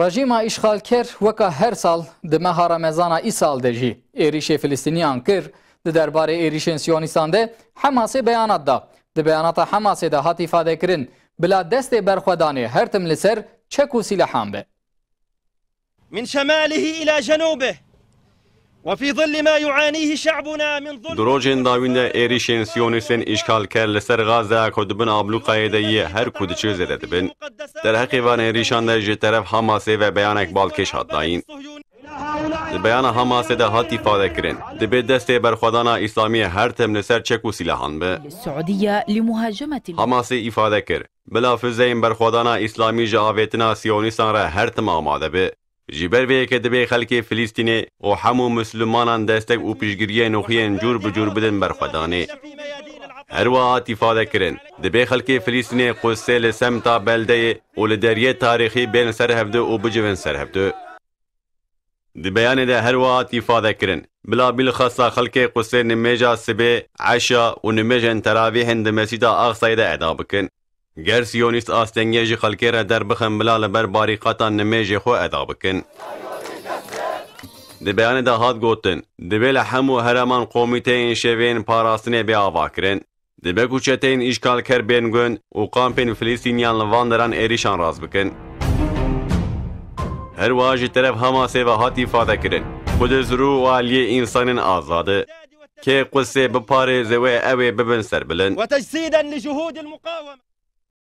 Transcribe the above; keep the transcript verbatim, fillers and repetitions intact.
Rejîma îşxalker weka her sal di meha Remezana îsal de jî êrîşê Filistîniyan kir. Di derbarê êrîşên Siyonîstan de Hemasê beyanat da. Di beyanata Hemasê de hat îfadekirin, bila destê berxwedanê her tim li ser çek û sîlehan be. من شماله إلى جنوبه وفي ظل ما يعانيه شعبنا من ظلم Di rojên dawîn de êrîşên Siyonîstên îşxalker li ser Gaza ku di bin ablûkayê de yê her ku diçe zêde dibin. Derheqê van êrîşan de ji teref Hamasê ve beyanek balkêş hat dayîn. Di beyana Hamasê de hat îfadekirin, dibê destê berxwedana Îslamiyê her tim li ser çek û sîlehan be. السعودية لمهاجمة Hamasê îfade kir, bila fizeyên berxwedana Îslamî ji avêtina Siyonîstan re her tim amade be. Ji ber vê yekê dibê xelkê Filistînê û hemû Mislimanan destek û piştgiriyên û xiyên cûr bi cûr bidin berxwedanê. Her wiha hat îfade kirin, dibê xelkê Filistînê Qudsê li semta beldeyê û li deriyê tarîxî bên ser hevdu û bicivin ser hevdu. Di beyanê de her wiha hat îfade kirin, bila bilxasa xelkê Qudsê nimêja sibê, eşa û nimêjên teravîhên di Mescîda Aqsayê de eda bikin. Ger Siyonîst astengiyê ji xelkê re derbixin bila li ber barîqatan nimêjê xwe eda bikin. Di beyanê de hat gotin, dibê li hemû hereman komîteyên şevên parastinê bê avakirin. Dibe ku çeteyên îşgalker bên gund û kampên Filistîniyan li van deran êrîşan rast bikin. Her wiha ji teref Hamasê ve hat îfade kirin, Qudus rû û aliyê însanên azad e. Kê Qudsê biparêze wê ew ê bibin serbilind. وتجسيدا لجهود المقاومة